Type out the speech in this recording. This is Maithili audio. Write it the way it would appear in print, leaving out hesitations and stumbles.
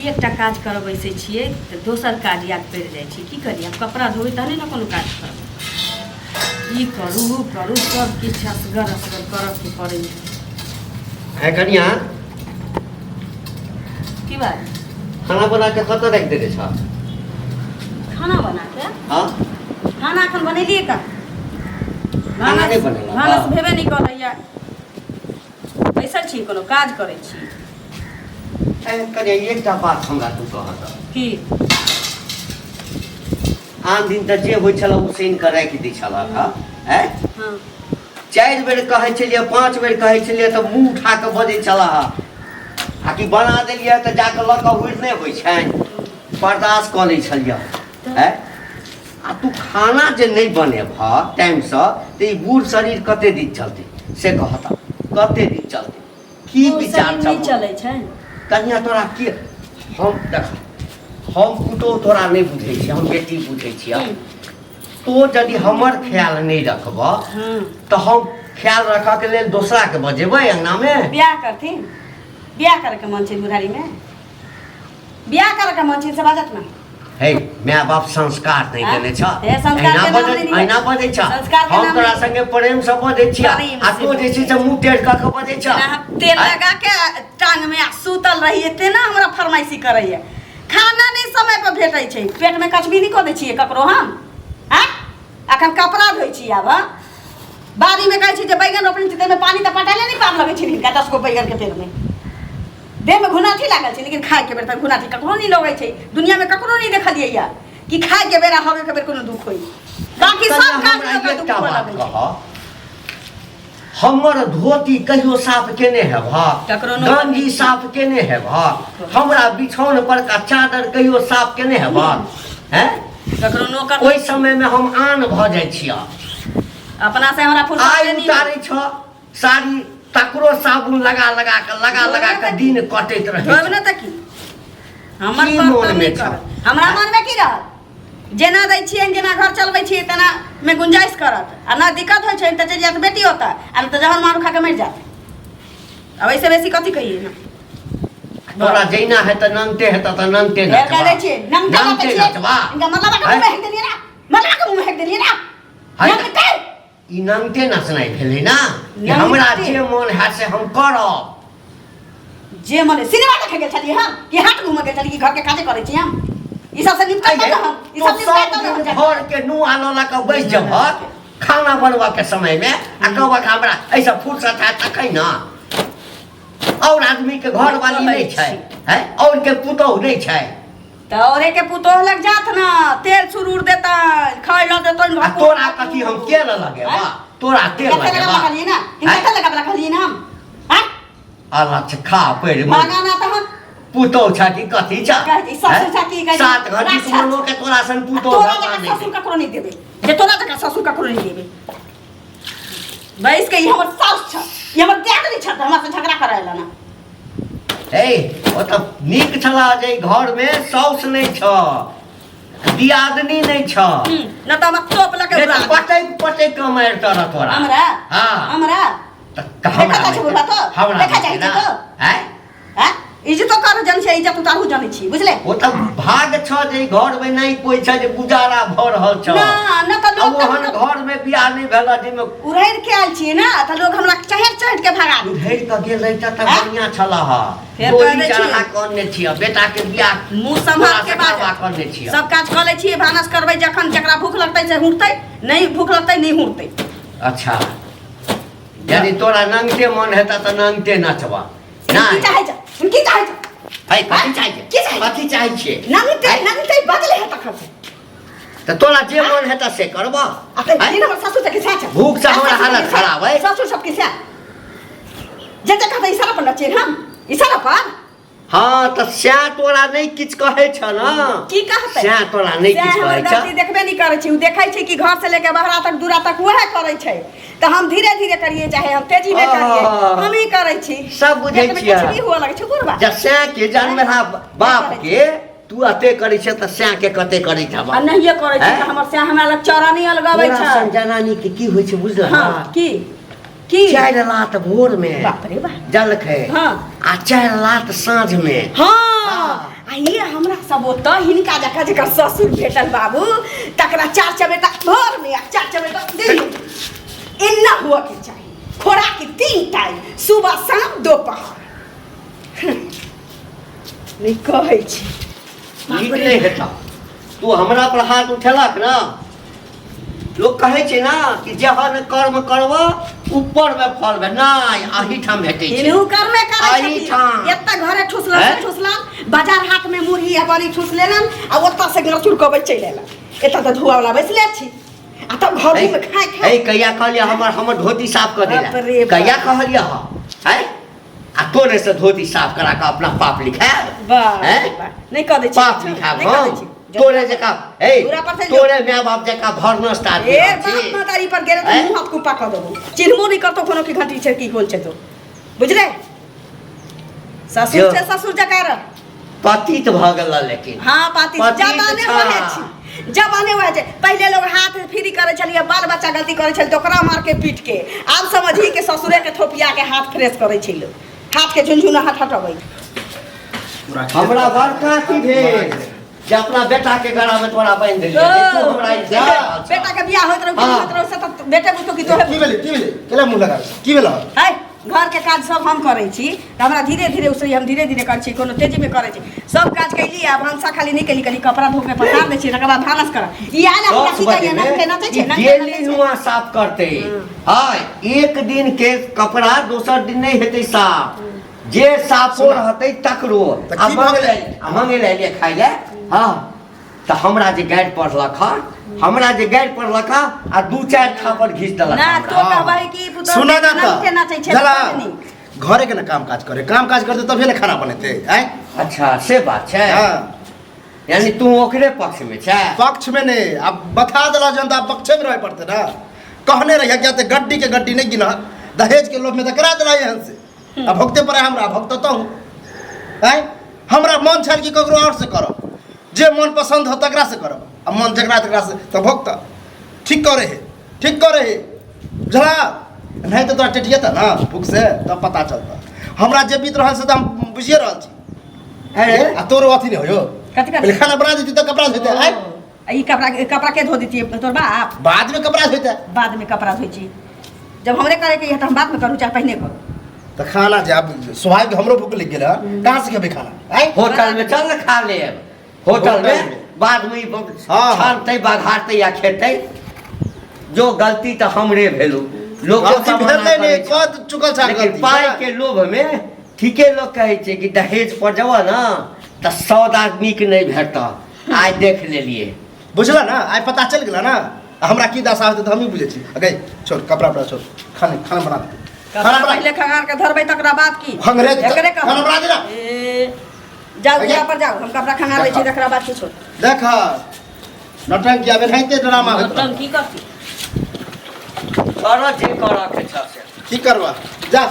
एकटा काज करऽ बैसै छियै तऽ दोसर काज याद पड़ि जाइ छै। की करियै आब? कपड़ा धोबै तहने ने कोनो काज करबै। ई करू, ओ करू, सब किछु असगर असगर करऽके पड़ैए। है कनिया। की बात? खाना बना के कतऽ राखि देने छह? खाना बना के? हाँ। खाना एखन बनेलियै कहाँ? खाना नहि बनेलहुँ? भानस भेबे नहि करैए। बैसल छी, कोनो काज करै छी? कनिया, एकटा बात हमरा तू कह तऽ। की? आन दिन तऽ जे होइ छल उसैन कऽ राखि दै छलक हँ। आँय? हाँ। 4 बेर कहै छलियै, 5 बेर कहै छलियै तऽ मुँह उठा कऽ बजै छलह हँ। आ कि बना देलियै तऽ जाकऽ लऽ कऽ हुरि नहि होइ छनि, बर्दाश्त कऽ लै छलियै। आँय, आ तू खाना जे नहि बनेबह टाइमसँ तऽ ई बूढ़ शरीर कते दिन चलतै से कहऽ तऽ, कते दिन चलतै? की बूढ़ विचार शरीर छौ? नहि चलै छै। कनिया, तोरा की हम देख, हम पुतोहु तोरा नहि बुझै छियै, हम बेटी बुझै छियै। तो यदि हमर ख्याल नहि रखबह तऽ हम ख्याल रखऽके लेल दोसराके बजेबै अङ्गनामे? बियाह करथिन, बियाह करैके मन छै? बुढ़ारीमे बियाह करैके मन छै से बाजत ना। हे, माय बाप संस्कार नहि आँय? देने छ। हे, संस्कार एहिना के नाम बजै नहि लिअ। एहिना बजै छ। संस्कार के हम नाम तोरा नहि। संगे प्रेम से बजै छियै प्रेम आ से तू जे छै से मुँह टेढ़ कऽ के बजै छ। जेना हम तेल आँय? लगा के टांग में आ सुतल रहिए तेना हमरा फरमाइशी करैए। खाना नहि समय पर भेटै छै, पेट में कचबी नहि कऽ दै छियै ककरो हम? आँय, अखन कपड़ा धोइ छी आब। हँ, बाड़ी में कहै छी जे बैगन रोपने छी, ताहिमे पानि तऽ पटेले नहि पार लगै छै हिनका। 10 गो बैगन के पेड़ में देहमे घुनाठी लागल छै, लेकिन खायके बेर तऽ घुनाठी ककरो नहि लगै छै। दुनियामे ककरो नहि देखलियै या कि खायके बेर आ हगेके बेर कोनो दुख होई। बाकी सब कनिया, काज हमरा लोकके दुख एकटा हुअ बात लगै छै। कह, हमर धोती कहियो साफ केने हेबह? ककरो नौकर गंजी नहि। साफ केने हेबह? हमरा बिछौन पर का चादर कहियो साफ केने हेबह? हैं? ककरो नौकर। ओहि समय में हम आन भऽ जाइ छियै। अपना से हमरा फुर्सत आइ नहि। उतारै छ साड़ी, तकरो साबुन लगा लगा के, लगा लगा के दिन कटैत रहै धोब छै। ने तऽ की हमर की कर्तव्य मोनमे नहि छौ? करत। हमरा मनमे की रहत? जेना दै छियनि, जेना घर चलबै छियै, तेना मे गुंजाइश करत आ ना दिक्कत होइ छै तऽ चलि जायत बेटी ओतऽ आ नहि तऽ जहर मारू खा कऽ मरि जायत। आब एहिसँ बेसी कथी कहियै हम? तोरा जैना हेतै नंगटे हेतै तऽ नंगटे ढेर कह दै नचबा। छियै, नमका नंगटे लऽके छियै। नचबा। इनका मतलब के मुँह में हेक देलियै ना, मतलब के मुँह में हेक देलियै ना। है। नमके। ई नंगटे नचनाइ भेलै ना कि हमरा नंगटे। जे मोन हैत से हम करब। जे मने सिनेमा देखे गेल छलियै हम कि हाट घूमऽ गेल छलियै कि घरके काजे करै छी हम? ई सबसँ निपटल अये, ने हम ई तू सब निपटाइ सब तब ने हम दिन जायब। घर के नुआ लऽ लऽ कऽ बैस जबहक खाना बनबऽ के समय में आ कहबक हमरा एहिसँ फुर्सत हैत तखन ने। और आदमी के घर वाली नहि छै है? और के पुतोहु नहि छै? तऽ औरे के पुतोह लग जात ना, तेल सुरूर देतनि, खाय लऽ देतनि। आ तोरा कथी हम तेल लगेबा? आँय? तोरा तेल कते लगेबा? लगाबऽ कहलियै ना? आँय? कते लगाबऽ कहलियै ना हम? आँय? अलग खा पड़ि मांगा ना तहन। पुतोहु छ कि कथी छ? कहै छै, ससुर छ कि कहै छै, 7 घड़ी राक्षस। सुमनो के तोरा सन आ पुतोहु तोरा भगवान जकाँ नहि ससुर ककरो नहि देबै, जे तोरा जकाँ ससुर ककरो नहि देबै। बैस के ई हमर साउस छ, ई हमर दियादनी छ, तऽ हमरा से झगड़ा करय ला ना। ए, ओ तऽ नीक छला जे घर में साउस नहि छ, दियादनी नहि छ। न तऽ हमरा तोप लके नहीं उड़ा तऽ दे। पटकि पटकि कऽ मारि तरह तोरा। हमरा? हाँ। हमरा? तऽ हमरा देखा जाइ छै बुढ़बा तो? हमरा देखा जाइ छै ना। तो? आँय? हैं? इज्जतो कर जन छै, इज्जत उतारू जनै छी, बुझले? ओ तऽ भाग छ जे घर में नहि कोइ छ जे गुजारा भऽ रहल छ। ना ना तऽ आ लोग तऽ ओहन घर में बियाह नहि भेल जाहिमे उड़ैर के आयल छियै ना, तऽ लोग हमरा चढ़ि चढ़ि के भगा दे। उधरि कऽ गेल रहिता तऽ आँय? बढ़िआँ छल हँ। फेर कह डोली दै छियै। चढ़ा कऽ अनने छियै बेटा के बियाह, मुँह सम्हार के तोरा से करबा बाज। कऽ अनने छियै। सब काज कऽ लै छियै, भानस करबै जखन जकरा भूख लगतै से हुड़तै, नहि भूख लगतै नहि हुड़तै। अच्छा, यदि तोरा नंगटे मन हेतऽ तऽ नंगटे नचबह। की नहि चाहै छ? की चाहै छ? है, कथी चाहै की चाहै? कथी चाहै छियै? नंगटे है? नंगटे बजले है तखन से। तऽ तोरा जे मन हेतऽ से करबह। आ तऽ दिन हमर ससुर सबके सएह छै। भूख से हमरा हालत खराब अइ। ससुर सबके सएह जे जे कहतै इशारा पर नचियै हम, इशारा पर। हाँ, तऽ सएह तोरा नहि किछु कहै छ ने? की कहतै? सएह तोरा नहि सएह किछु हमर कहै छ? गलती देखबे नहि करै छै। ओ देखै छै कि घर से लेके बहरा तक, दूरा तक उएह करै छै, तऽ हम धीरे धीरे करियै चाहे हम तेजी में करियै, आह। हम ही करै छी। सब बुझै पेटमे छियै। कुछ भी हुअ लगै छै बुढ़बा। जब सएह के जन्म बाप के तू अते करै छै तऽ सएह के कते करै आ छह? नहिये करै छै हैं? तऽ हमर सएह हमरा लग चरनी अलगबै तोरा छै। सन जनानी के की होइ छै बुझलह? हाँ, की? की 4 लात भोर में बाप रे बाप जलखै हाँ। आ 4 लात साँझ में। हाँ आ ये हमरा सब ओतऽ हिनका जकाँ जकर ससुर भेटल बाबू तकरा 4 चमेटा भोर में आ 4 चमेटा दिन में। एना हुआ के चाही खोराक 3 टाइम सुबह शाम दोपहर। नहि कहै छी नीक नहि हेतह तू हमरा पर हाथ उठेलक ना। लोक कहै छै ना कि जहन कर्म करब ऊपर में फल भेट नहि अहीठाम भेटै छै। हिनहु कर्मे करै छथिन। अहीठाम। एतऽ घरे ठुसलन से हैं? ठुसलन बाजार हाट में मुरही आ बड़ी ठुस लेलन आ ओतऽ से गरचुर कबै चलि एलन। एतऽ तऽ धुआ वाला बैसले छी आ तब घरही में खाय खाय। हे कहिया कहलियै हमर हमर धोती साफ कऽ बाप रे देला बाप। कहिया कहलियै हँ हैं? आ तोरे से धोती साफ करा कऽ अपना पाप लिखायब वाह हैं? वाह। नहि कऽ दै छी पाप लिखायब नहि कऽ दै हम छी। तोरे जकाँ हे दूरा पर से जो। तोरे माय बाप जकाँ भरनस्ट आदमी ए हम छी। बाप महतारी पर गेल तऽ हैं? मुँह हाथ कुप्पा कऽ देबौ चिन्हबो नहि करतौ कोनो की घंटी छै की कोन छै तो बुझले ससुर जो। छै ससुर जकाँ रह। पतित भऽ गेल लेकिन हाँ पाती पतित जमाने छा। वएह छी जमाने वएह छै। पहिले लोग हाथ फ्री करै छलियै बाल बच्चा गलती करै छलै तऽ ओकरा मार के पीट के आब समझही के ससुरे के थोपिया के हाथ फ्रेश करै छै लोग हाथ के झुनझुना हाथ हटबै। हमरा बड़का की भेल जे अपना बेटा के गला में तोरा बांधि देलियै जे तू हमरा ई जा। बेटा के बियाह होइत रहौ हाँ। होइत रहौ से तऽ बेटे बुझतो कि तोहे की भेलै की भेलै केला मुँह लगा की भेल? है घर के काज सब हम करै छी तऽ हमरा धीरे धीरे उसरी हम धीरे धीरे करै छी कोनो तेजी में करै छी सब काज कैली आ भनसा खाली नहि कैली कनी कपड़ा धो के पसार दै छी तकर बाद भानस करब। ई आयल हमरा 10 की बजे कहियै में नंग के नचै छै ई नंग के डेली नचै छै। हुआं साफ करतै। हाँ एक दिन के कपड़ा दोसर दिन नहि हेतै साफ जे साफो सुना। रहतै तकरो। तऽ आ की भऽ मंगे गेलै? आ मंगे लए एलियै खाइ लए। हाँ तऽ हमरा जे गारि पढ़लक हँ हमरा जे गारि पढ़लक हँ आ 2-4 थापड़ घीच देलक ना हमरा। तो कहबै कि पुतोहु सुना ना नंग के नचै तऽ छै जला तऽ नीक। घरे के ना काम काज करे काम काज करते तभी ने खाना बनेते आय। अच्छा से बात छै। हाँ। यानी तू ओकरे पक्ष में छै? पक्ष में नहीं अब बता देला जन तऽ पक्षे में रहे पड़ते ना। कहने रहिया क्या ते गड्डी के गड्डी नहीं गिना दहेज के लोभ में तऽ करा देला एहन से अब भोगते पड़े हमरा भोगतता हूँ आय। हमरा मन छल कि ककरो और से करब जे मन पसंद हो तकरा से करब आ मन जकरा तकरा से तऽ भोगत ठीक करे है ठीक करे है बुझला नहीं तो तोरा टेटियता ना भूख से तब पता चलता हमरा जे बीत रहल से तऽ हम बुझिए रहल छी। अरे आ तोरो अथी नहीं होयो कथी कथी? पहिले खाना बना देती तऽ कपड़ा धोते आय। आ ई कपड़ा कपड़ा के धो देती तोर बाप? बाद में कपड़ा धोते। बाद में कपड़ा धोइ छी जब हमरे करे के है तऽ हम बाद में करू चाहे पहिने करू। तऽ खाना जे आब स्वाभाविक हमरो भूख लग गेल है कहाँ से खेबै खाना आय? होटल में चल ना खा लेब होटल में बाद में ई हाँ, हाँ। छानतै बघारतै या खेतै जो गलती तऽ हमरे भेलू लोक गलती भेलै नहि कऽ चुकल छै लेकिन गलती। पाइ के लोभ में ठीके लोग कहै छै कि दहेज पर जब ना तऽ सौदा नीक नहि भेटत। आइ देख लेलियै बुझल ना आइ पता चलि गेल ना हमरा की दशा होतै तऽ हमही बुझै छी। गई छोड़ कपड़ा उपड़ा छोड़ खाना खाना बना दे। कपड़ा खाना बना पहिले खंगार के धरबै तकरा बाद की खंगरे एकरे कहू। खाना बना दे ना। ए, जाउ अगे। दूरा पर जाउ हम कपड़ा खंगार लै छी तकरा बाद की छोड़। देख नौटंकी आबे नहीं ड्रामा होइत रहत। नौटंकी करती कर जे करऽ के छ से की करबा जा।